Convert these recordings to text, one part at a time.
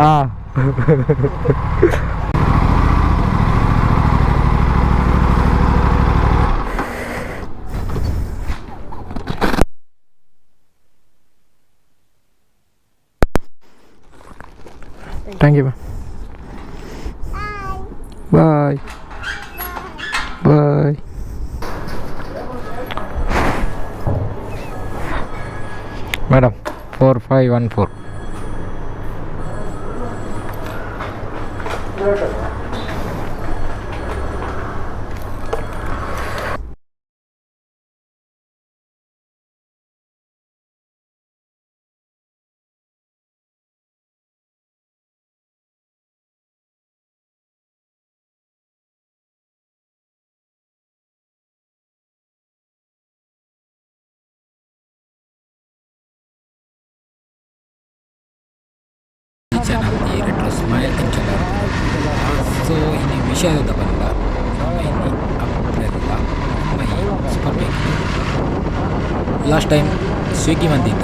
ಹಾಂ. Thank you, ma'am. Bye. Bye. Madam, 4514. Channel ಈ retro smile ಅಂಚಲ. ಸೊ ಇನಿ ವಿಷಯದ ಬಂದ ನಮ್ಮ ಇನಿ ಅಪ್ರೆಲ್ಲ ನಮ್ಮ ಈ super bike. Last time Swiggy ಬಂದಿದ್ದ,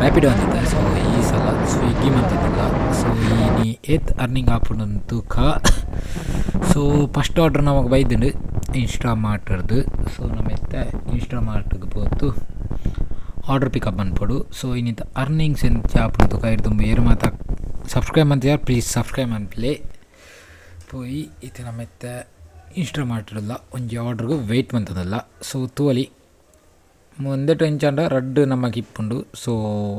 ರ್ಯಾಪಿಡೋ ಬಂದಿದ್ದ. ಸೊ ಈ ಸಲ ಸ್ವಿಗ್ಗಿ ಬಂದಿದ್ದಿಲ್ಲ. ಸೊ ಇನಿ ಏತ್ ಅರ್ನಿಂಗ್ ಆಪುಂಡು ತೂಕ. ಸೊ ಫಸ್ಟ್ ಆರ್ಡ್ರ್ ನಮಗೆ ಬೈದುಂಡು ಇನ್ಸ್ಟಾ ಮಾರ್ಟ್ರ್ದು. ಸೊ ನಮ್ಮ ಇತ್ತೆ ಇನ್ಸ್ಟಾ ಮಾರ್ಟ್ಗೆ ಪೋತು ಆರ್ಡರ್ ಪಿಕಪ್ ಮನ್ಪೊಡು. ಸೊ ಇನ್ನಿತ ಅರ್ನಿಂಗ್ಸ್ ಎಂಚ ಆಪುಂಡು ತೂಕ. ಇರ್ ಏರು ಮಾತ ಸಬ್ಸ್ಕ್ರೈಬ್ ಮಂತಿಯಾರ್ ಪ್ಲೀಸ್ ಸಬ್ಸ್ಕ್ರೈಬ್ ಮನ್ಪುಲೆ. ಪೋಯಿ ಇತ್ತೆ ನಮ್ಮ ಇತ್ತೆ ಇನ್ಸ್ಟಾ ಮಾರ್ಟ್ಡುಲ್ಲ ಒಂಜಿ ಆರ್ಡ್ರ್ಗ್ ವೆಯ್ಟ್ ಮಂತುದುಲ್ಲ. ಸೊ ತೂವೊಲಿ ಒಂದೆಟ್ ಎಂಚಾಂಡ ರಡ್ಡ್ ನಮಕ್ ಇಪ್ಪುಂಡು. ಸೊ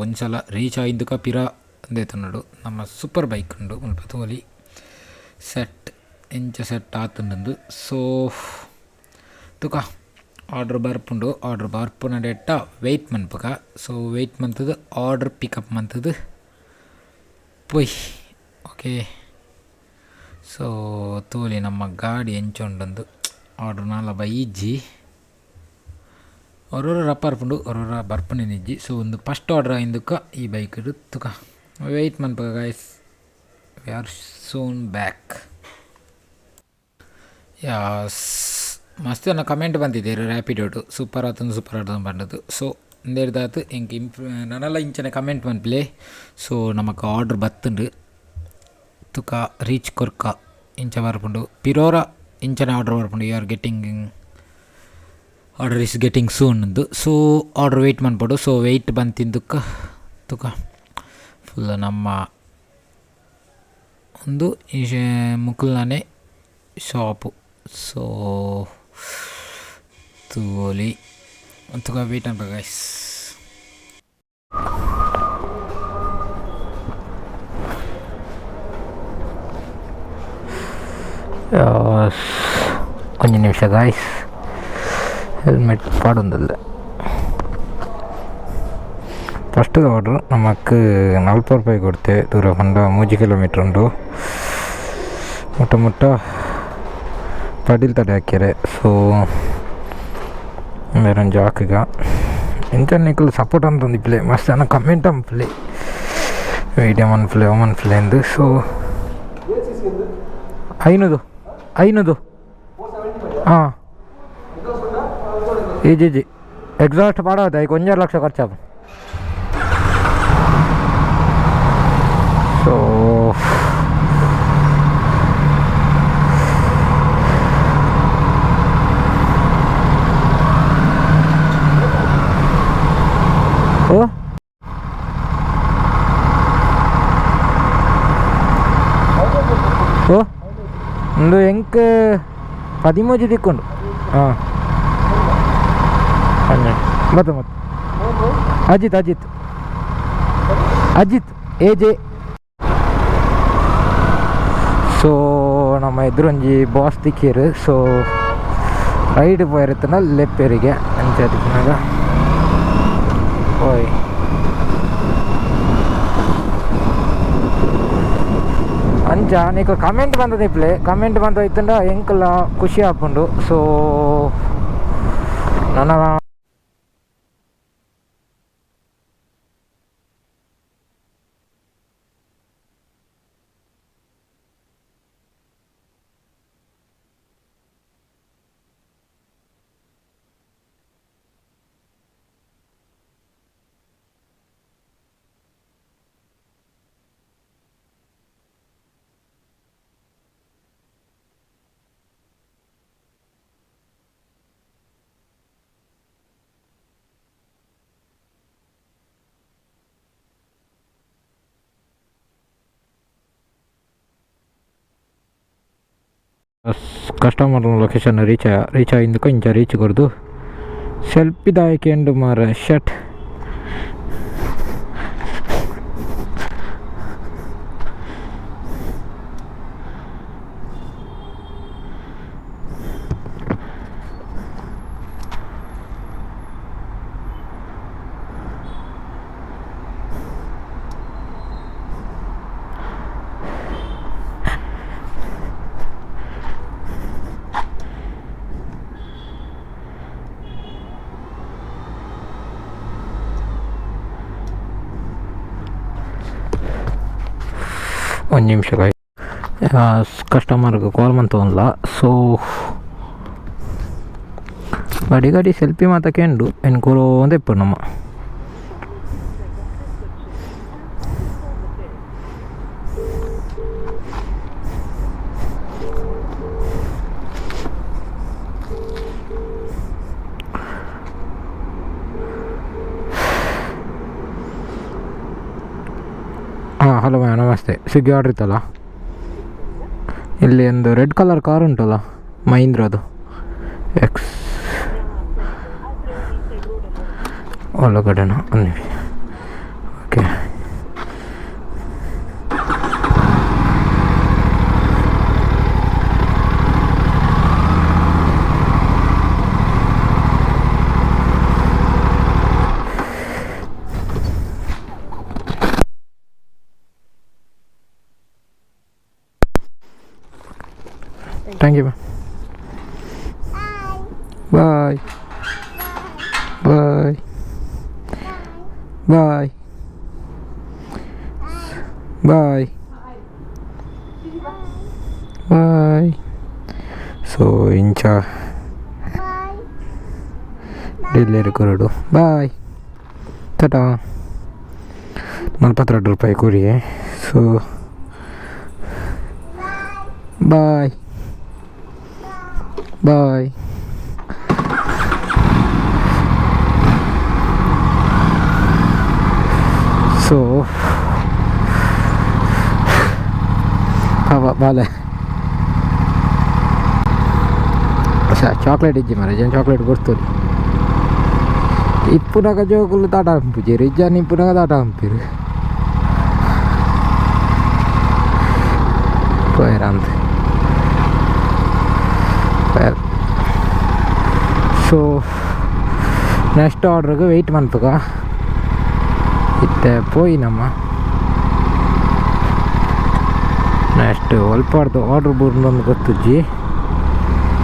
ಒಂಜಿ ಸಲ ರೀಚ್ ಆಯಿಂದುಕ ಪಿರ ಉಂದೆತುಂಡು. ನಮ್ಮ ಸೂಪರ್ ಬೈಕ್ ಉಂಡು ಮುಲ್ಪ ತೂವೊಲಿ ಸೆಟ್ ಎಂಚ ಸೆಟ್ ಆತುಂಡುಂದು. ಸೊ ತುಕ ಆರ್ಡ್ರ್ ಬರ್ಪುಂಡು. ಆರ್ಡ್ರ್ ಬರ್ಪುನ ಡೇಟ ವೆಯ್ಟ್ ಮನ್ಪುಗ. ಸೊ ವೆಯ್ಟ್ ಮಂತುದು ಆರ್ಡ್ರ್ ಪಿಕಪ್ ಮಂತುದು ಪೋಯ್. ಓಕೆ, ಸೊ ತೂಲಿ ನಮ್ಮ ಗಾಡಿ ಎಂಚ ಉಂಡುಂದು. ಆರ್ಡ್ರ್ ನಾಲ ಬೈಜಿ ಒರೊರ ರಪ್ಪ ಬರ್ಪುಂಡು, ಒರೊರ ಬರ್ಪುನಿಜ್ಜಿ. ಸೊ ಒಂದು ಫಸ್ಟ್ ಆರ್ಡ್ರ್ ಆಯಿಂದುಕ ಈ ಬೈಕ್ ತುಕ ವೆಯ್ಟ್ ಮನ್ಪುಗ guys, we are soon back. Yes, ಮಸ್ತ್ ಜನ ಕಮೆಂಟ್ ಬಂದಿದ್ದೀರು ರ್ಯಾಪಿಡೋಟು ಸೂಪರ್ ಆತಂದು ಸೂಪರ್ ಆತಂದು ಪಂಡದು. ಸೊ ಇಂದೆರ್ದಾತ್ ಎಂಕ್ ಇಂಪ್ರೂವ್ ನನಲ ಇಂಚನೆ ಕಮೆಂಟ್ ಮನ್ಪುಲೆ. ಸೊ ನಮಕ್ ಆರ್ಡ್ರ್ ಬತ್ತುಂಡು ತುಕ ರೀಚ್ ಕೊರ್ಕ ಇಂಚ ಬರ್ಪುಂಡು. ಪಿರೋರ ಇಂಚನೆ ಆರ್ಡ್ರ್ ಬರ್ಪುಂಡು, you are getting order is getting soon ಉಂದು. ಸೊ ಆರ್ಡ್ರ್ ವೆಯ್ಟ್ ಮನ್ಪೊಡು. ಸೊ ವೆಯ್ಟ್ ಬಂತಿಂದುಕ್ಕ ತುಕ ಫುಲ್ ನಮ್ಮ ಒಂದು ಮುಕುಲ್ನನೆ ಶಾಪು. ಸೊ ತೂವೊಲಿ ತುಕ ವೆಯ್ಟ್ ಮನ್ಪುಗ ಗೈಸ್. ಒಂಜಿ ನಿಮಿಷ ಗಾಯ್ಸ್, ಹೆಲ್ಮೆಟ್ ಪಾಡೊಂದುಲ್ಲೆ. ಫಸ್ಟ್ ಆರ್ಡ್ರ್ ನಮಕ್ ನಲ್ಪತ್ತು ರೂಪಾಯಿ ಕೊಡ್ತೆ. ದೂರ ಪಂಡ 3 ಕಿಲೋಮೀಟ್ರ್ ಉಂಡು. ಮುಟ್ಟ ಮುಟ್ಟ ಪಡಿಲ್ ತಡೆ ಹಾಕ್ಯರೆ. ಸೊ ಬೇರೊಂಜಿ ಹಾಕುಗ. ಇಂಚ ನಿಕುಲು ಸಪೋರ್ಟ್ ಅಂತಂದಿಪ್ಪಲೆ ಮಸ್ತ್ ಜನ ಕಮೆಂಟ್ ಮನ್ಪುಲೆ, ವೀಡಿಯೋ ಮನ್ಪುಲೆ, ಅವು ಮನ್ಪುಲೆ ಅಂದ್. ಸೊ 500 500. ಹಾಂ, ಇಜ್ಜಿ ಇಜ್ಜಿ, ಎಕ್ಸಾಸ್ಟ್ ಪಾಡಾದ ಐಕ್ 1.5 ಲಕ್ಷ ಖರ್ಚಾಪುಂಡು. ಸೊ ಓ ಓ ಒಂದು ಎಂಕ್ 13 ತಿಕ್ಕೊಂಡು. ಹಾಂ, 12 ಮತ್ತೆ ಮತ್ತೆ ಅಜಿತ್ ಅಜಿತ್ ಅಜಿತ್ ಎ ಜೆ. ಸೊ ನಮ್ಮ ಎದುರೊಂಜಿ ಬಾಸ್ ತಿಕ್ಕಿರು. ಸೊ ರೈಡ್ ಪೋಯಿರತ್ತನ ಲೆಪ್ಪೆರಿಗೆ ಅಂಚ ತಿಕ್ಕುನಗ ಓಯ್. ಅಂಚ ನಿಕ್ಲು ಕಮೆಂಟ್ ಬಂದದಿಪ್ಲೆ ಕಮೆಂಟ್ ಬಂದ ಇತ್ತಂಡ ಎಂಕುಲ ಖುಷಿ ಆಪುಂಡು. ಸೊ ನನ ಕಸ್ಟಮರ್ ಲೊಕೇಶನ್ ರೀಚ್ ರೀಚ್ ಆಯಿಂದಕ್ಕೆ ಇಂಚ ರೀಚ್ ಕೊರ್ದು ಸೆಲ್ಫಿ ದಾಯಕೆಂಡು ಮಾರ ಶಟ್. ಒಂದು ನಿಮಿಷ, ಕಸ್ಟಮರ್ಗೆ ಕಾಲ್ ಮಂತೊಂದುಲ್ಲ. ಸೊ ಗಡಿ ಗಡಿ ಸೆಲ್ಫಿ ಮಾತ ಕೇಂಡು ಎನ್ ಕೊರೊಂದು ಇಪ್ಪು ನಮ್ಮ. ಹಾಂ, hello ma'am, namaste. Swiggy order ಇತ್ತಲ್ಲ, ಇಲ್ಲಿ ಒಂದು ರೆಡ್ ಕಲರ್ ಕಾರ್ ಉಂಟಲ್ಲ, ಮಹೀಂದ್ರದು ಎಕ್ಸ್. ಒಳಗಡೆನಾ? ಒಂದು ನಿಮಿಷ. Okay, Thank you, bye bye bye bye bye. So ಇಂಚ ಡೆಲಿವರಿ ಕೊರಡು. ಬಾಯ್, ಟಾಟಾ. 42 ರೂಪಾಯಿ ಕೊರಿಯೆ. So bye boy. ಸೊ ಬಾಲೆ ಚಾಕ್ಲೇಟ್ ಇಜ್ಜಿ ಮಾರೆ, ಜನ ಚಾಕ್ಲೇಟ್ ಕೊಡ್ತದೆ. ಇಪ್ಪುನಗ ಜೋಕುಲು ತಾಟ ಹಂಪುಜೆರ್, ಇಜ್ಜಾನ್ ಇಪ್ಪುನಗ ತಾಟ ಹಂಪಿರು ಪೋಯರಂತ. ಸೊ ನೆಕ್ಸ್ಟ್ ಆರ್ಡ್ರಿಗೆ ವೆಯ್ಟ್ ಮನ್ಪುಗ. ಇತ್ತೆ ಪೋಯಿ ನಮ್ಮ ನೆಕ್ಸ್ಟ್ ಒಲ್ಪಾರ್ದು ಆರ್ಡ್ರ್ ಬೂರ್ನೊಂದು ಗೊತ್ತುಜ್ಜಿ.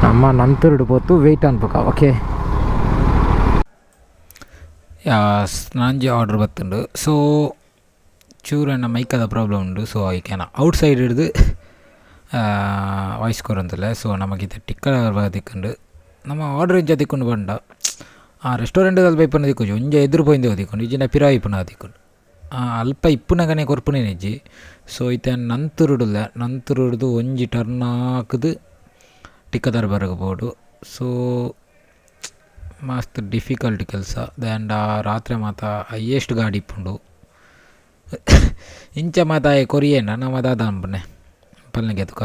ನಮ್ಮ ನಂತರಡು ಪೋತು ವೆಯ್ಟ್ ಅನ್ಪುಕ. ಓಕೆ. ನಾಂಜಿ ಆರ್ಡ್ರ್ ಬತ್ತುಂಡು. ಸೊ ಚೂರು ಎನ್ನ ಮೈಕದ ಪ್ರಾಬ್ಲಮ್ ಉಂಡು. ಸೊ ಐಕೆನ ಔಟ್ ಸೈಡ್ ಹಿಡ್ದು ವಾಯ್ಸ್ ಕೊರೊಂದುಲ್ಲೆ. ಸೊ ನಮಗಿತ್ತೆ ಟಿಕ್ಕಡ ತಿಕ್ಕುಂಡು. ನಮ್ಮ ಆರ್ಡ್ರ್ ಇಂಚ ತಿಕ್ಕೊಂಡು ಪಂಡ ಆ ರೆಸ್ಟೋರೆಂಟ್ ಅಲ್ಪ ಇಪ್ಪುನ ತಿಕ್ಕುಜಿ, ಒಂಜಿ ಎದುರು ಪೋಯಿಂದೆ ತಿಕ್ಕೊಂಡು, ಇಜ್ಜಿಂಡ ಪಿರ ಇಪ್ಪುನ ತಿಕ್ಕೊಂಡು. ಅಲ್ಪ ಇಪ್ಪುನಗನೆ ಕೊರ್ಪುನೇ ಇಜ್ಜಿ. ಸೊ ಇತ್ತೆ ನಂತುರುಡುಲ್ಲೆ, ನಂತುರುಡ್ದು ಒಂಜಿ ಟರ್ನ್ ಹಾಕುದು ಟಿಕ್ಕ ದರ್ಬಾರ್ಗ್ ಪೋಡು. ಸೊ ಮಸ್ತ್ ಡಿಫಿಕಲ್ಟ್ ಕೆಲಸ. ದಾಂಡ ರಾತ್ರೆ ಮಾತ ಹೈಯೆಸ್ಟ್ ಗಾಡಿ ಇಪ್ಪುಂಡು. ಇಂಚ ಮಾತ ಆಯೆ ಕೊರಿಯೆಂಡ ನಮ ದಾದ ಅನ್ಪುನೆ ಪಲ್ಲೆಗೆ ತುಕ.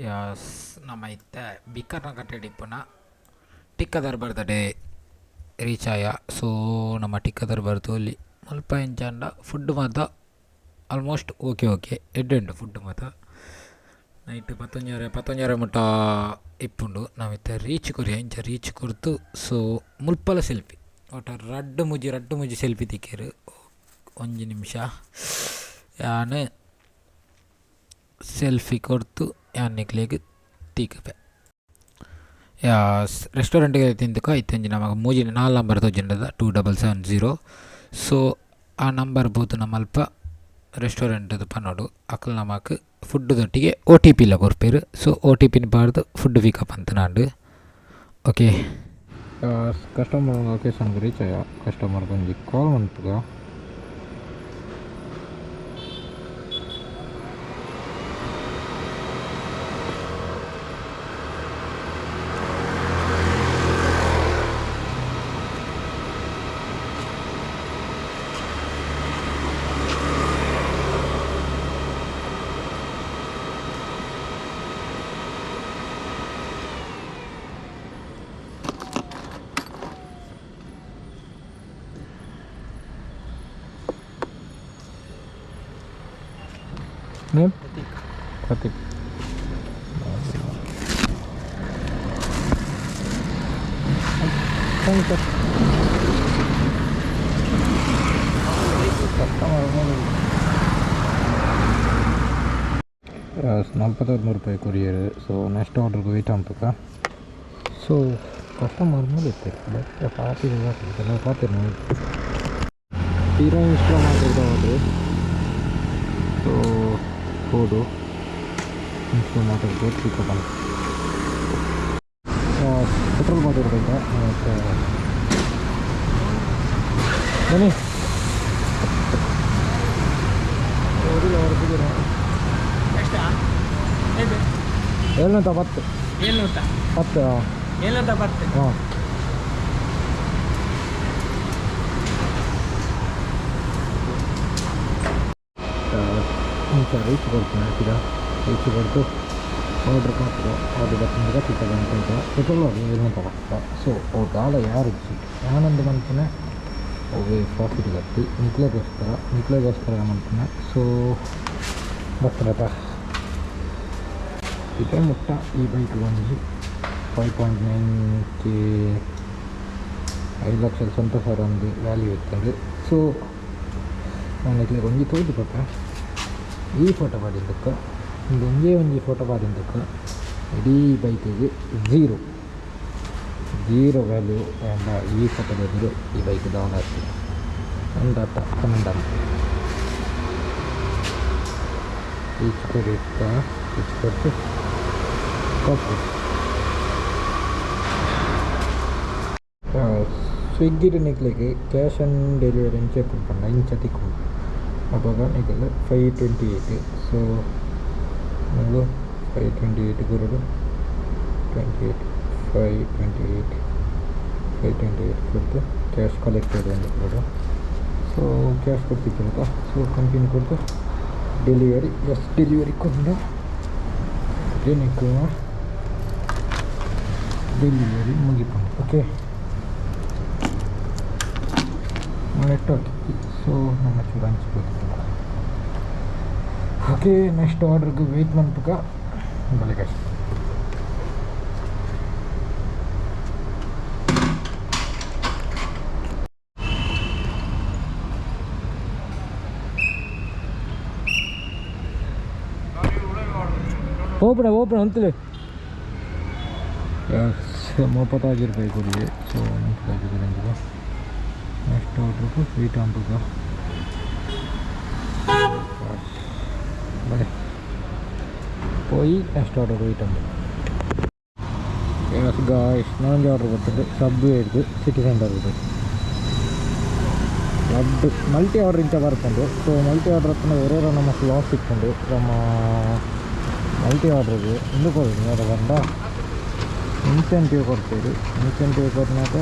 ಯಸ್, ನಮ್ಮ ಇತ್ತೆ ಬಿಕರ್ನ ಕಟ್ಟೆಡ್ ಇಪ್ಪುನ ಟಿಕ್ಕ ದರ್ಬಾರ್ದಡೆ ರೀಚ್ ಆಯ. ಸೊ ನಮ್ಮ ಟಿಕ್ಕ ದರ್ಬಾರ್ ತೋಲಿ ಮುಲ್ಪ ಎಂಚಾಂಡ ಫುಡ್ ಮಾತ ಆಲ್ಮೋಸ್ಟ್ ಓಕೆ ಓಕೆ, ಎಡ್ಡೆ ಉಂಡು ಫುಡ್ ಮಾತ. ನೈಟ್ ಪತ್ತೊಂಜರೆ ಪತ್ತೊಂಜರೆ ಮುಟ್ಟ ಇಪ್ಪುಂಡು. ನಾವಿತ್ತೆ ರೀಚ್ ಕೊರಿಯ, ಇಂಚ ರೀಚ್ ಕೊರ್ತು. ಸೊ ಮುಲ್ಪಲ ಸೆಲ್ಫಿ ಒಟ್ಟು ರಡ್ಡ್ ಮುಜಿ ರಡ್ಡ್ ಮುಜಿ ಸೆಲ್ಫಿ ತಿಕ್ಕೇರು. ಒಂಜಿ ನಿಮಿಷ, ಯಾನ್ ಸೆಲ್ಫಿ ಕೊರ್ತು ಯಾನ್ ನಿಕ್ಲೆಗ್ ತಿಕ್ಕುಪೆ. ರೆಸ್ಟೋರೆಂಟ್ಗೆ ತಿಂದಕ ಇತ್ತಂಜಿ ನಮಗೆ ಮೂಜಿ ನಾಲ್ ನಂಬರ್ ತೋಜಿಂಡದ 2770. ಸೊ ಆ ನಂಬರ್ ಪೋತು ನಮ್ಮ ಅಲ್ಪ ರೆಸ್ಟೋರೆಂಟ್ ಪನೊಡು. ಅಕಲ್ ನಮಕ್ ಫುಡ್ ದೊಟ್ಟಿಗೆ ಓ ಟಿ ಪಿ ಲ ಕೊರ್ಪೆರ್. ಸೊ ಓ ಟಿ ಪಿನ್ ಪಾಡ್ದು ಫುಡ್ ಪಿಕಪ್ ಅಂತನಾಂಡ್. ಓಕೆ. ಕಸ್ಟಮರ್ ಲೊಕೇಶನ್ಗೆ ರೀಚ್ ಆಯ. ಕಸ್ಟಮರ್ಗೆ ಒಂಜಿ ಕಾಲ್ ಮನ್ಪುಗ. Name? Pratik. Thank you. 41 ರೂಪಾಯಿ courier. So next ಆರ್ಡ್ರಿಗೆ wait ಅನ್ಪಕ್ಕ. So customer ಮೇಲೆ ಇತ್ತು ಬಟ್ ಪಾತಿರ ಪಾತಿರ ತೀರಾ ಇನ್ಸ್ಟಾಲ್ ಮಾಡಿದ order. So code install ಮಾಡಿರ್ಬೋದು ಪಿಕಪ್ ಅಂತ ಪೆಟ್ರೋಲ್ ಮಾಡಿರ್ಬೇಕು. ಮತ್ತು ಬನ್ನಿ. 710. 700. 10. 710. ಹಾಂ, ಇಂಚ ರೀಚ್ ಕೊಡ್ತೀನಿ. ಹಾಕಿದ ರೀಚ್ ಕೊಡ್ತು ಆರ್ಡ್ರ್ ಕೊಡ್ತು. ಆರ್ಡ್ರ್ ಬರ್ತಂದ್ರೆ ಪಿಕಪ್ ಅಂತ ಪೆಟ್ರೋಲ್ ಆರ್ಡ್ರ್ 710. ಸೊ ಅವು ದಾಲ ಯಾರಿಜ್ಜಿ ಯಾನಂದು ಮನ್ಪುನೆ ಅವೇ ಪ್ರಾಫಿಟ್ ಗಟ್ಟಿ ನಿಕ್ಲೆಗೋಸ್ಕರ ನಿಕ್ಲೆಗೋಸ್ಕರ ಮನ್ಪುನೆ. ಸೊ ಬರ್ತದಪ್ಪ ಇದೇ ಮುಟ್ಟ. ಈ ಬೈಕ್ ಒಂಜಿ 5.9 ಕೆ, 5 ಲಕ್ಷದ ಸ್ವಂತ ಸಾವಿರ ಒಂದು ವ್ಯಾಲ್ಯೂ ಇರ್ತದೆ. ಸೊ ನಾನು ನಿಕ್ಲೆಗ್ ಒಂಜಿ ತೋಜು ಪಕ್ಕ ಈ ಫೋಟೋ ಪಾಡಿದ್ದಕ್ಕೆ, ಇಂದು ಒಂಜೇ ಒಂಜಿ ಫೋಟೋ ಪಾಡಿದ್ದಕ್ಕೆ ಇಡೀ ಬೈಕಿಗೆ zero zero value. And ಈ ಫೋಟೋದ ಎದುರು ಈ ಬೈಕ್ ಡೌನ್ ಆಗ್ತದೆ ಒಂದು ಅರ್ಥ ಕಮೆಂಟ್ ಅಂತ. ಈಚ್ ಕೊಡಿ, ಈಚ್ ಕೊಟ್ಟು ಕೊಟ್ಟು ಸ್ವಿಗ್ಗಿಡ್ ನಿಕ್ಲೆಗ್ cash on delivery ಇಂಚ ಪಂಡ ಇಂಚ ತಿಕ್ಕುಂಡು. ಅಪಗ ನಿಕಲ್ 528. ಸೊ ಮೂಲು 528 ಕೊರೊಡು. 28, 528, 528 ಕೊಡ್ತು ಕ್ಯಾಶ್ ಕಲೆಕ್ಟೆಡ್ ಅಂತ ಕೊರೊಡು. ಸೊ ಕ್ಯಾಶ್ ಕೊಡ್ತಿದ್ದಲ್ಲ. ಸೊ ಕಂಟಿನ್ಯೂ ಕೊಡ್ತು delivery. S, delivery ಕೊಂಡು ನಿಕ್ಲೆನ ಡೆಲಿವರಿ ಮುಗಿಪುಂಡು. Okay, network. So ನಮ್ಮ ಚೂರು ಹಂಚ್ಬೋದು. ಓಕೆ, ನೆಕ್ಸ್ಟ್ ಆರ್ಡ್ರಿಗೆ ವೆಯ್ಟ್ ಮನ್ಪುಕ ಬಲೆ ಕಷ್ಟ. ಓಪನ್ ಓಪನ್ ಅಂತಲೇ 35 ರೂಪಾಯಿ ಕೊಡಿದೆ. ಸೊ 35 ರೂಪಾಯಿ ನೆಕ್ಸ್ಟ್ ಆರ್ಡ್ರಿಗೆ ವೆಯ್ಟ್ ಅನ್ಪುಕ ಬಲೆ പോയി. Next order wait ഉണ്ട്. യെಸ್ ഗായ്സ്, ನಾನೊಂದು ಆರ್ಡರ್ ಕೊಟ್ಟಿದ್ದೆ ಸಬ್ವೆ ಹಿಡ್ದು ಸಿಟಿ ಸೆಂಟರ್ ಹೋಗಿ. ಲಡ್ಡು ಮಲ್ಟಿ ಆರ್ಡರ್ ಇಂಚ ಬರ್ಪುಂಡು. So multi order ಹತ್ತಿನ ಒರೋರ ನಮಕ್ ಲಾಸ್ ಇಪ್ಪುಂಡು. ನಮ್ಮ ಮಲ್ಟಿ ಆರ್ಡ್ರಿಗೆ ಇಂದು ಕೊಡೋದು ದಾದ ಪಂಡ ಇನ್ಸೆಂಟಿವ್ ಕೊಡ್ತೀರಿ. ಇನ್ಸೆಂಟಿವ್ ಕೊರ್ನಾಕ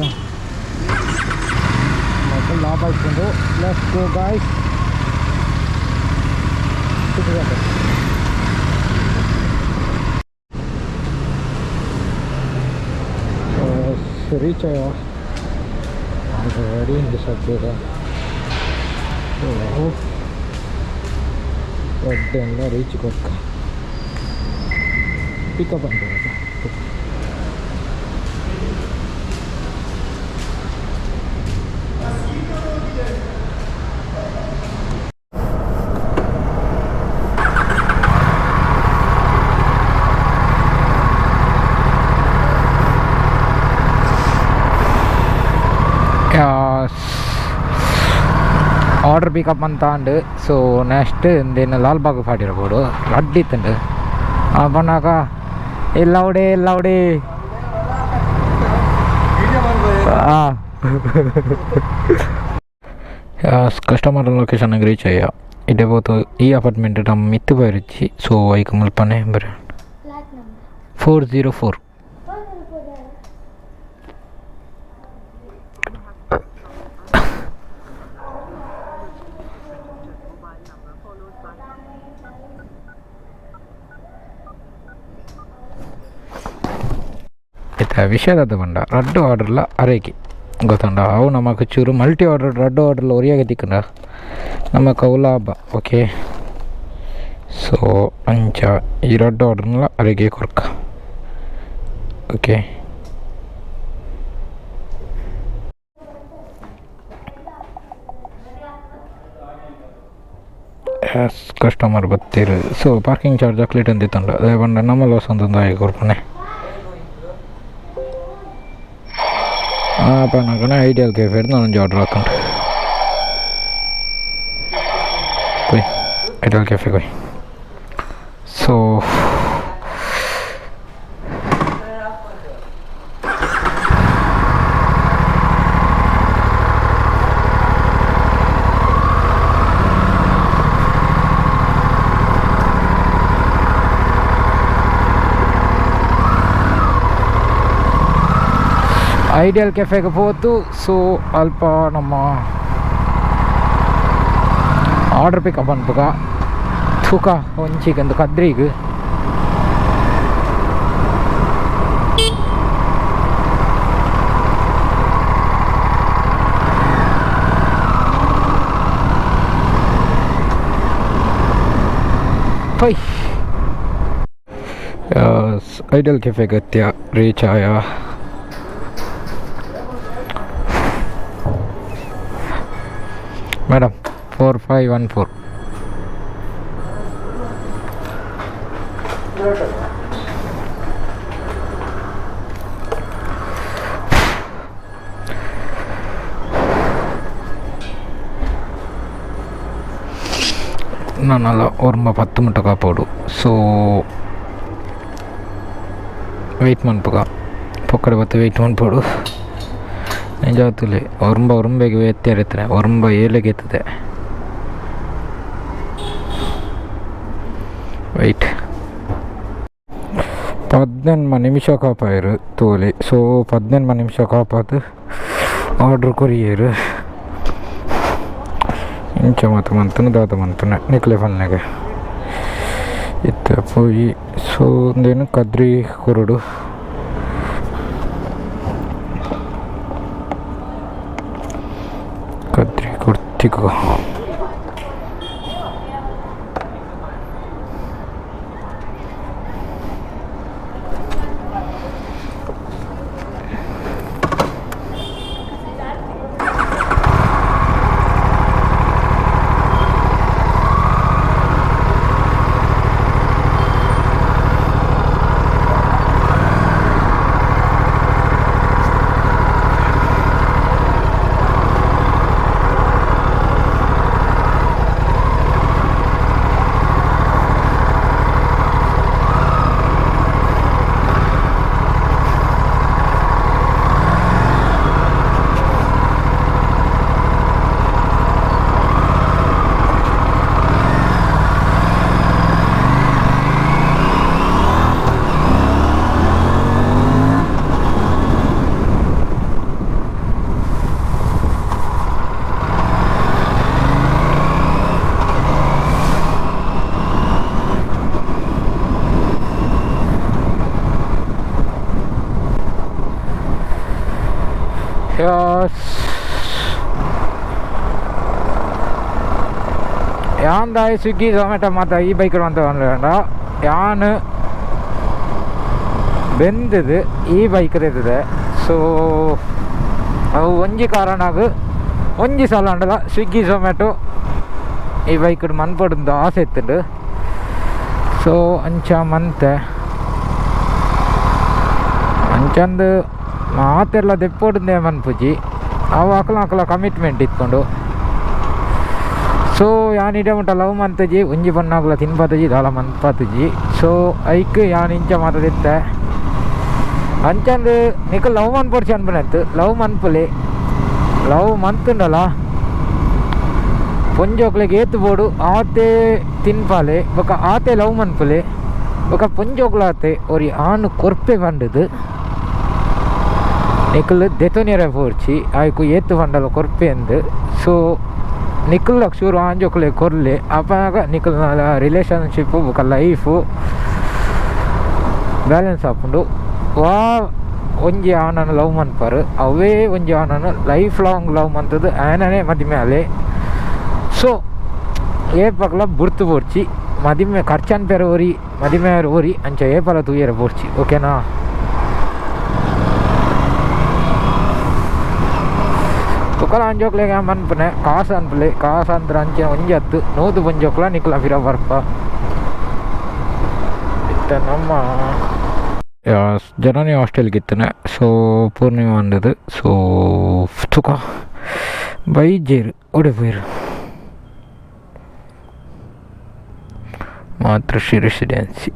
ನಮಕ್ ಲಾಭ ಇಪ್ಪುಂಡು. Let's go guys, city centre. Reach ಆಯ already in the subway. So ಎಲ್ಲ ರೀಚ್ ಕೊಕ್ಕ ಪಿಕಪ್ ಅಂತ. ಆರ್ಡರ್ ಪಿಕಪ್ ಅಂತ ಅಂಡು. ಸೊ ನೆಕ್ಸ್ಟ್ ಇಂದೇನು ಲಾಲ್ಬಾಗ್ ಫಾಟಿರ್ಬೋದು ರಡ್ಡಿತ್ತುಂಡು ಪನ್ನಾಕ ಇಲ್ಲ ಉಡಿ ಇಲ್ಲ ಉಡಿ. ಹಾಂ, customer location reach ಅಯ್ಯ. ಇಡೆ ಪೋತು ಈ ಅಪಾರ್ಟ್ಮೆಂಟ್ ನಮ್ಮ ಮಿತ್ತು ಬೈರುಚ್ಚಿ. ಸೊ ಐಕ್ ಮುಲ್ಪನೆ ಬರ. Flat number. 404. 404. ಇತ್ತೆ ವಿಷಯದ ಪಂಡ ರಡ್ಡು ಆರ್ಡರ್ಲ ಅರೇಕಿ ಗೊತ್ತುಂಡ. ಅವು ನಮಕ್ ಚೂರು ಮಲ್ಟಿ ಆರ್ಡರ್ ರಡ್ಡು ಆರ್ಡರ್ಲ ಒರಿಯಾಗೆ ತಿಕ್ಕುಂಡ ನಮಕ್ ಅವು ಲಾಭ. ಓಕೆ, So ಅಂಚ ಈ ರಡ್ಡ್ ಆರ್ಡರ್ಲ ಅರೆಗೆ ಕೊರ್ಕ. Okay, S customer ಬತ್ತೀರು. So parking charge ಅಕ್ಲೇಟ್ ಅಂದಿತ್ತಂಡ ಅದೇ ಪಂಡ ನಮ್ಮ ಲಾಸ್ ಅಂತಂದು ಆಗಿ ಕೊರ್ಪುನೆ. ಪನ್ನಕನ ಐಡಿಯಲ್ ಕೆಫೆ ನಾನೊಂಜಿ ಆರ್ಡರ್ ಹಾಕೊಂಡು ಕೊಯ್ ಐಡಿಯಲ್ ಕೆಫೆ ಕೊಯ್. ಸೊ ಐಡಿಯಲ್ ಕೆಫೆಗೆ ಪೋತು. ಸೊ ಅಲ್ಪ ನಮ್ಮ ಆರ್ಡರ್ ಪಿಕಪ್ ಅನ್ಪುಗ ತೂಕ ಒಂಚಿಗಂದು ಕದ್ರಿಗ್. ಪೈ ಐಡಿಯಲ್ ಕೆಫೆ ಗತ್ಯ ರೀಚ್ ಆಯ. ಮೇಡಮ್ 4514. ನಾನಲ್ಲ ಒರ್ಂಬ 10 ಮುಟ್ಟ ಕಾಪೋಡು. ಸೊ ವೆಯ್ಟ್ ಮನ್ಪುಗ ಪೊಕ್ಕಡೆ ಬತ್ತು ವೆಯ್ಟ್ ಮನ್ಪೋಡು. ನಿಜಾತುಲೆ ಒರ್ಂಬ ಒರ್ಂಬೆಗೆ ಎತ್ತಿರತ್ತನೆ ಒರ್ಂಬ ಏಲೆಗೆ ಎತ್ತದೆ. ವೆಯ್ಟ್ 18 ನಿಮಿಷ ಕಾಪಾಯರು ತೋಲೆ. ಸೊ 18 ನಿಮಿಷ ಕಾಪಾದು ಆರ್ಡ್ರ್ ಕೊರಿಯರು. ಇಂಚ ಮಾತ ಮಂತನ ದಾದ ಮಂತನ ನಿಕ್ಲೆ ಪನ್ನೆಗೆ ಇತ್ತೆ ಪೋಯಿ. ಸೊ ಉಂದೇನು ಕದ್ರಿ ಕೊರಡು. ಕದ್ರಿ ಕೊಡ್ತಿಗೋ. ಯಾಂದಾಯ್ ಸ್ವಿಗ್ಗಿ ಝೊಮ್ಯಾಟೊ ಮಾತ ಈ ಬೈಕ್ ಅಂತ ಬೇಡ. ಯಾನ್ ಬೆಂದದು ಈ ಬೈಕ್ ಇರ್ತದೆ. ಸೊ ಅವು ಒಂಜಿ ಕಾರಣಾಗ ಒಂಜಿ ಸಲ ಅಂಡಲ ಸ್ವಿಗ್ಗಿ ಝೊಮ್ಯಾಟೊ ಈ ಬೈಕ್ ಮನ್ಪೊಡುಂದು ಆಸೆ ಇತ್ತುಂಡು. ಸೊ ಅಂಚ ಮಂತೆ ಅಂಚಂದು ಮಾತೆಲ್ಲ ದೆಪ್ಪೊಡುಂದೇ ಮನ್ಪುಜಿ. ಅವು ಅಕಲ ಅಕಲ ಕಮಿಟ್ಮೆಂಟ್ ಇತ್ಕೊಂಡು. ಸೊ ಯಾನ್ ಇಡೆ ಮುಟ್ಟ ಲವ್ ಮಂತುಜಿ ಒಂಜಿ ಪನ್ನಾಗುಲ ತಿನ್ಪಾತುಜಿ ದಾಲ ಮನ್ಪಾತುಜಿ. ಸೊ ಐಕ್ ಯಾನ್ ಇಂಚ ಮಾತದಿತ್ತೆ. ಅಂಚಂದು ನಿಕ ಲವ್ ಮನ್ಪೊಡ್ಚಿ ಅನ್ಪುನತ್ತು ಲವ್ ಮನ್ಪುಲಿ ಲವ್ ಮಂತುಂಡಲ ಪೊಂಜೋಕ್ಲೆಗ್ ಏತು ಬೋಡು ಆತೆ ತಿನ್ಪಾಲೆ ಬೊಕ ಆತೆ ಲವ್ ಮನ್ಪುಲೆ ಬೊಕ ಪೊಂಜೋಕ್ಲಾತೆ ಒರಿ ಆನು ಕೊರ್ಪೆ ಪಂಡುದು ನಿಕುಲು ದೆತೊನಿಯರ ಪೋರ್ಚಿ ಆಯ್ಕು ಏತು ಪಂಡಲ ಕೊರ್ಪೆ ಅಂದು. ಸೊ ನಿಕುಲ್ ಶುರು ಆಂಜೋಕ್ಲೆ ಕೊರ್ಲೆ ಅಪಗ ನಿಕುಲ್ನ ರಿಲೇಷನ್ಶಿಪ್ಪು ಬೊಕ ಲೈಫು ಬ್ಯಾಲೆನ್ಸ್ ಆಪುಂಡು. ವಾ ಒಂಜಿ ಆನನ ಲವ್ ಮನ್ಪರು ಅವೇ ಒಂಜಿ ಆನನ life long love ಮಂತದ್ದು ಆನನೇ ಮದಿಮೆ ಆಲೆ. ಸೊ ಏಪಕ್ಲ ಬುರ್ತು ಬೋರ್ಚಿ. ಮದಿಮೆ ಖರ್ಚನ್ ಪೇರ ಓರಿ ಮದಿಮೆ ಓರಿ ಅಂಚ ಏಪಲ ತೂಯರ ಬೋರ್ಚಿ ಓಕೆನಾ. ಬೊಕಲ ಅಂಜೋಕ್ಲೆಗ್ ಮನ್ಪುನೆ ಕಾಸು ಅನ್ಪುಲೆ ಕಾಸು ಅಂದ್ರೆ ಅಂಚೆ ಒಂಜಿ ಹತ್ತು ನೂದು ಪಂಜೋಕ್ಲ ನಿಕ್ಲ ಪಿರ ಬರ್ಪ. ಇತ್ತೆ ನಮ್ಮ ಜನನಿ ಹಾಸ್ಟೆಲ್ಗೆ ಇತ್ತನೆ. ಸೊ ಪೂರ್ಣಿಮಾ ಅಂದದು. ಸೊ ತುಕ ಬೈಜೇರು ಓಡೆ ಪೋಯಿರು ಮಾತೃಶ್ರೀ ರೆಸಿಡೆನ್ಸಿ.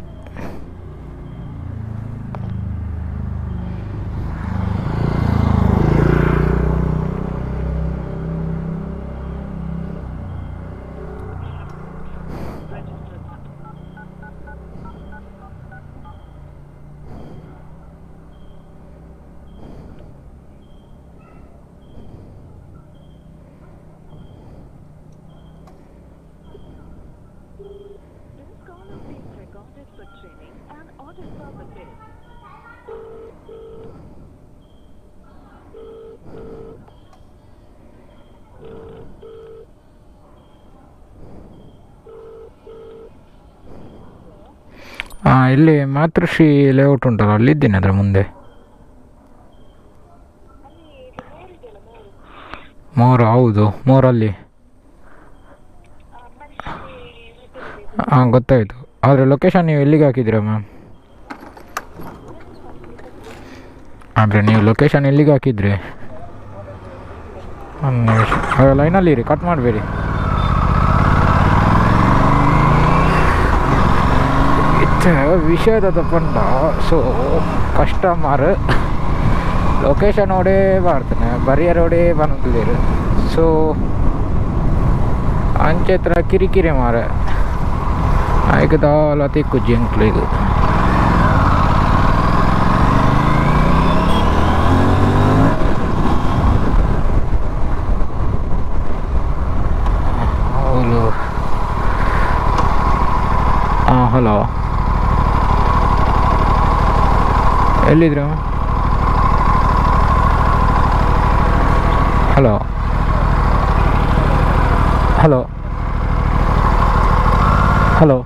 ಹಾಂ, ಇಲ್ಲಿ ಮಾತೃಶ್ರೀ ಲೇಔಟ್ ಉಂಟಲ್ಲ, ಅಲ್ಲಿದ್ದೇನೆ ಅದರ ಮುಂದೆ. ಮೋರು? ಹೌದು, ಮೋರಲ್ಲಿ. ಹಾಂ, ಗೊತ್ತಾಯಿತು. ಆದರೆ ಲೊಕೇಶನ್ ನೀವು ಎಲ್ಲಿಗೆ ಹಾಕಿದ್ದೀರಾ ಮ್ಯಾಮ್? ಆದರೆ ನೀವು ಲೊಕೇಶನ್ ಎಲ್ಲಿಗೆ ಹಾಕಿದ್ರಿ? ಒಂದು ನಿಮಿಷ ಲೈನಲ್ಲಿ ಇರಿ, ಕಟ್ ಮಾಡಬೇಡಿ. ಇತ್ತೆ ವಿಷಯದ ಪಂಡ ಸೊ ಕಸ್ಟಮರ್ ಲೊಕೇಶನ್ ಓಡೇ ಬಾರ್ತಾನೆ ಬರಿಯರೋಡೇ ಬಂದಿರು. ಸೊ ಅಂಚೆತ್ರ ಕಿರಿಕಿರಿ ಮಾರೆ ಆಯ್ಕೆ ದಾಲ ತಿಕ್ಕುಜ್ಜಿ ಎಂಕ್ಲೆಗ್. ಹೌದು. ಹಾಂ, ಹಲೋ, ಎಲ್ಲಿದ್ರು? Hello hello hello.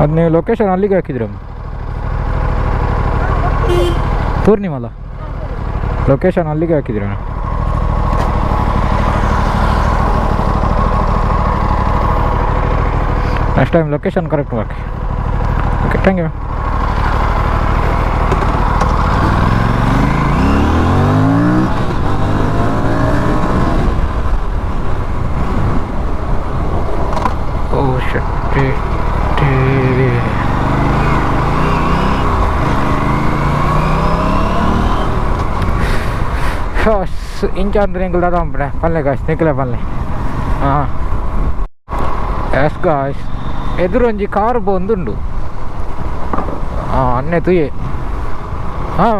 ಅದು ನೀವು ಲೊಕೇಶನ್ ಅಲ್ಲಿಗೆ ಹಾಕಿದ್ರಿ ಪೂರ್ಣಿಮಲ್ಲ, ಲೊಕೇಶನ್ ಅಲ್ಲಿಗೆ ಹಾಕಿದ್ರಿ. Next time location correct hockey. Okay, thank you. Oh shit. ಇಂಚ ಅಂದ್ರೆ ಎಂಕುಲು ದಾದ ಪನ್ಪುನೆ ಪನ್ಲೆ ಗಾಯ್ಸ್, ನಿಕ್ಲೆ ಪನ್ಲೆ. ಹಾಂ ಎಸ್ ಗಾಯ್ಸ್, ಎದುರೊಂಜಿ ಕಾರ್ ಪೋಂದುಂಡು. ಹಾಂ, ಅನ್ನೆ ತುಯೆ. ಹಾಂ,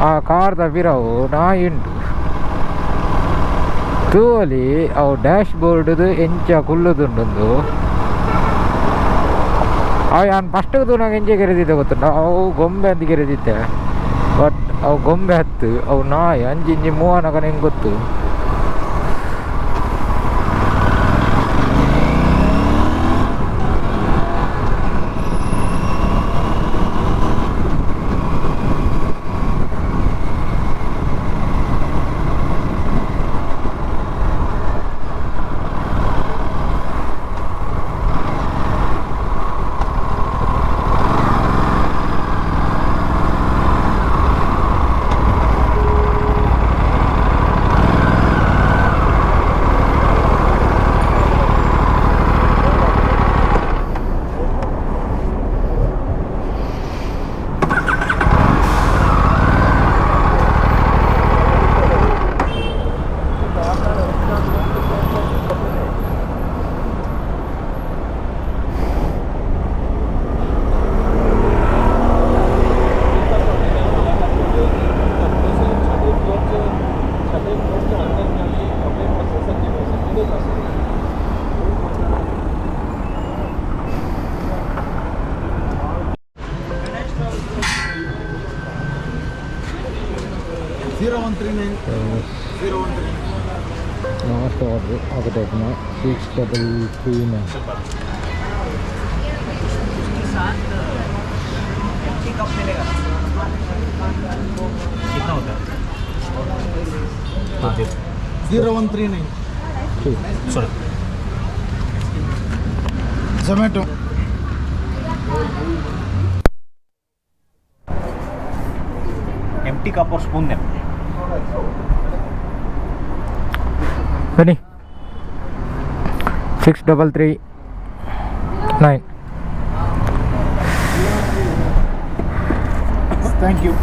ಆ ಕಾರ್ದ ಪಿರವು ನಾಯಿ ಉಂಟು ತೂವಲಿ. ಅವು ಡ್ಯಾಶ್ ಬೋರ್ಡ್ದು ಎಂಚ ಕುಲ್ಲುದುಂಡು. ಅವು ಯಾನ್ ಫಸ್ಟ್ ತೂನಾಗ ಎಂಚ ಕೆರೆದಿದ್ದೆ ಗೊತ್ತುಂಟ? ಅವು ಗೊಂಬೆ ಅಂತ ಕೆರೆದಿದ್ದೆ. ಬಟ್ ಅವು ಗೊಂಬೆ ಹತ್ತು, ಅವು ನಾಯಿ ಅಂಜಿ ಇಂಜಿ ಮೂವನಗ ನಿಂಗೆ ಗೊತ್ತು. 0139 0139 last order ಆಗಬೇಕು 6339. कितना होता है? 0139. Sorry. Zomato. Empty cup और स्पून दे. ಬನ್ನಿ 6339. Thank you.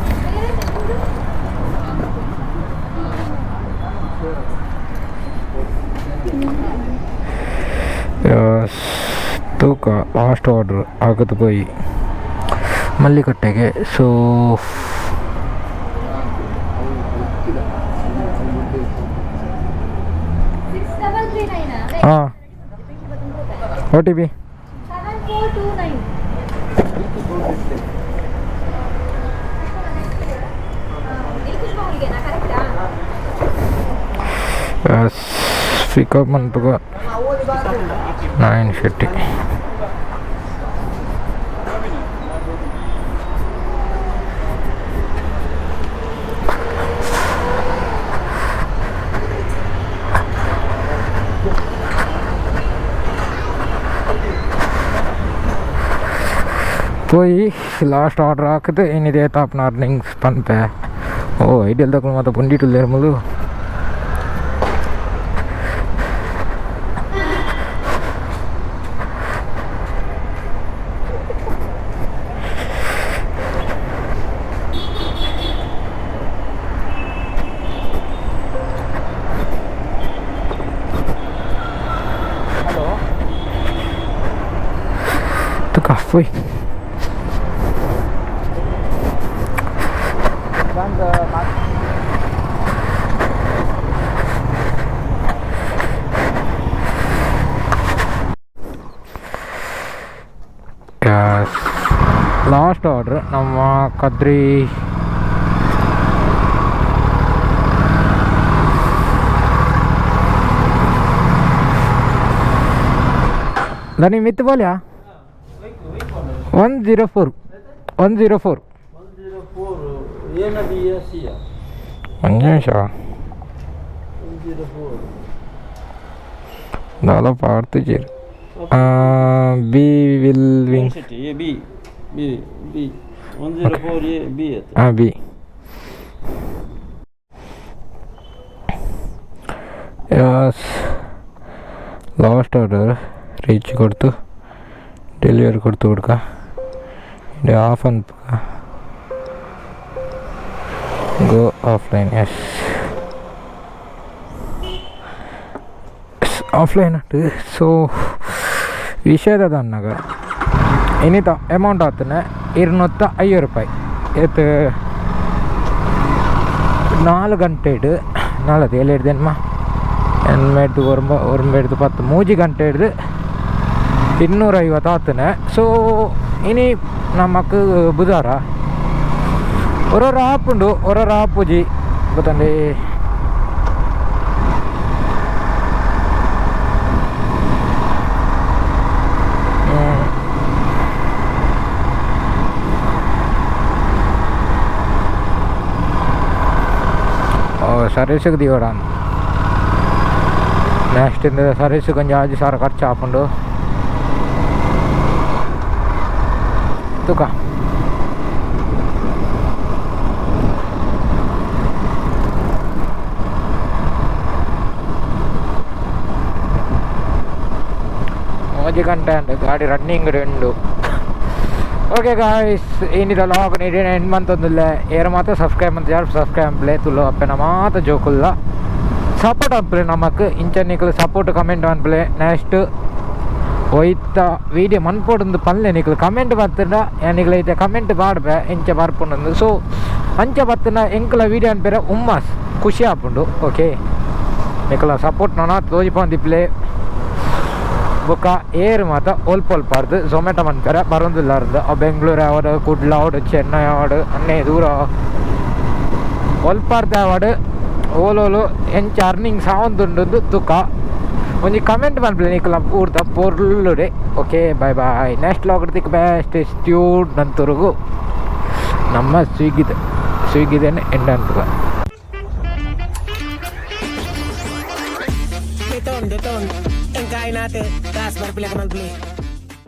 ತೂಕ ಲಾಸ್ಟ್ ಆರ್ಡ್ರ್ ಆಗದು ಪೋಯಿ ಮಲ್ಲಿಕಟ್ಟೆಗೆ. So 6339. ಹಾಂ, OTP. 7429. Pickup ಮನ್ಪುಗ 9 ಶೆಟ್ಟಿ. ಪೋಯಿ ಲಾಸ್ಟ್ ಆರ್ಡರ್ ಹಾಕಿದೆ ಏನಿದೆ ತಾಪ್ನ ಅರ್ನಿಂಗ್ಸ್ ಪನ್ಪೆ. ಓ ಐಡಿಯಲ್ ತಕೊಂಡು ಮಾತ್ರ ಪುಂಡಿಟುಲ್ಲೇರ್ ಮುಲು. ತುಕ ಪೋಯ್. ಲಾಸ್ಟ್ ಆರ್ಡ್ರ್ ನಮ್ಮ ಕದ್ರಿ ದನಿ ಮಿತ್ ಬೋಲ್ಯಾ 104 104. ಒಂದು ನಿಮಿಷ ದಾಲ ಪಾಡ್ತಿಜೇರ್ B will win. A B B B 104 A B. ಹಾಂ B. S last order reach ಕೊಡ್ತು ಡೆಲಿವರಿ ಕೊಡ್ತು ಹುಡ್ಕ ಇದು ಆಫ್ ಅನ್ಪುಗ ಗೋ offline. S offline ಉಂಟು. ಸೊ ವಿಷಯದ ಅನ್ನಾಗ ಇನ್ನಿತ ಅಮೌಂಟ್ ಆತನೆ 250 ರೂಪಾಯಿ ಏತ್ 4 ಗಂಟೆ ನಾಳದು ಎಲ್ಲಿ ಹಿಡ್ದೇನಮ್ಮ ಎನ್ಮೆಡ್ದು ಒರ್ಂಬ ಒರ್ಂಬ ಹಿಡ್ದು ಪತ್ತು ಮೂಜಿ ಗಂಟೆ ಹಿಡ್ದು 250 ಆತನೆ. ಸೊ ಇನಿ ನಮಕ್ ಬುಧಾರ ಒರೊರ ಆಪುಂಡು ಒರೊರ ಆಪುಜಿ ಗೊತ್ತಂడి. ಸರ್ವಿಸ್ಗೆ ದಿವಡ ನೆಕ್ಸ್ಟ್ ಇಂದ ಸರ್ವಿಸ್ ಕೊಂಚ ಆಜಿ ಸಾವಿರ ಖರ್ಚು ಆಪುಂಡು ತುಕ. ಮೂಜಿ ಗಂಟೆ ಉಂಟು ಗಾಡಿ ರನ್ನಿಂಗ್ ಉಂಡು. ಓಕೆ ಗಾಯ್ಸ್ ಏನಿದೆ ಲಾಗ್ ನೀಡಿ ಎಂಡ್ ಮಂತೊಂದಿಲ್ಲ ಏರ ಮಾತ್ರ ಸಬ್ಸ್ಕ್ರೈಬ್ ಅಂತ ಯಾರು ಸಬ್ಸ್ಕ್ರೈಬ್ ಅನ್ಪ್ಲೆ ತುಳು ಅಪ್ಪೆನ ಮಾತ ಜೋಕುಲ್ಲ ಸಪೋರ್ಟ್ ಅನ್ಪ್ಲೆ ನಮಕ್ ಇಂಚ ನಿಕ್ಲು ಸಪೋರ್ಟ್ ಕಮೆಂಟ್ ಅನ್ಪ್ಲೆ. ನೆಕ್ಸ್ಟ್ ಒಯ್ತ ವೀಡಿಯೋ ಮನ್ಪೊಡೊಂದು ಪನ್ಲೆ ನಿಕ್ಲು ಕಮೆಂಟ್ ಬತ್ತಂಡ ನಿಕ್ಲು ಐತೆ ಕಮೆಂಟ್ ಪಾಡ್ಬೆ ಇಂಚ ಬರ್ಪುಂಡು. ಸೊ ಅಂಚ ಬತ್ತಂಡ ಎಂಕುಲ ವೀಡಿಯೋ ಅನ್ಪೇರ ಉಮ್ಮಾಸ್ ಖುಷಿ ಆಪುಂಡು. ಓಕೆ ನಿಕ್ಲ ಸಪೋರ್ಟ್ ನನ ತೋಜಿಪೊಂದಿಪ್ಲೆ ಬೊಕ್ಕ ಏರ್ ಮಾತ ಒಲ್ಪ ಒಲ್ಪಾರ್ದು ಝೊಮ್ಯಾಟೊ ಮನ್ಪೆರೆ ಬರೊಂದುಲ್ಲಾರ್ದು ಅವು ಬೆಂಗ್ಳೂರು ಆವಡ್ ಕುಡ್ಲ ಆವಡ್ ಚೆನ್ನೈ ಆವಡ್ ಅನ್ನೇ ದೂರ. ಒಲ್ಪಾರ್ದಾವಡ್ ಓಲೋಲು ಎಂಚ ಅರ್ನಿಂಗ್ಸ್ ಆವೊಂದುಂಡು ತುಕ ಒಂಜಿ ಕಮೆಂಟ್ ಮನ್ಪುಲೆ ನಿಕುಲ ಪೂರ್ತ ಪೊರ್ಲುಡೆ. Okay, bye bye. Next vlog ತಿಕ್ ಬೆಸ್ಟ್ ಸ್ಟ್ಯೂಡ್ ನಂತುರುಗು. ನಮ್ಮ ಸ್ವಿಗ್ಗಿದ ಸ್ವಿಗ್ಗಿದೇನೆ ಎಂಡ್ ಅಂತುಗ. Deton, deton. Ang kain natin. Taas, barpila ka man.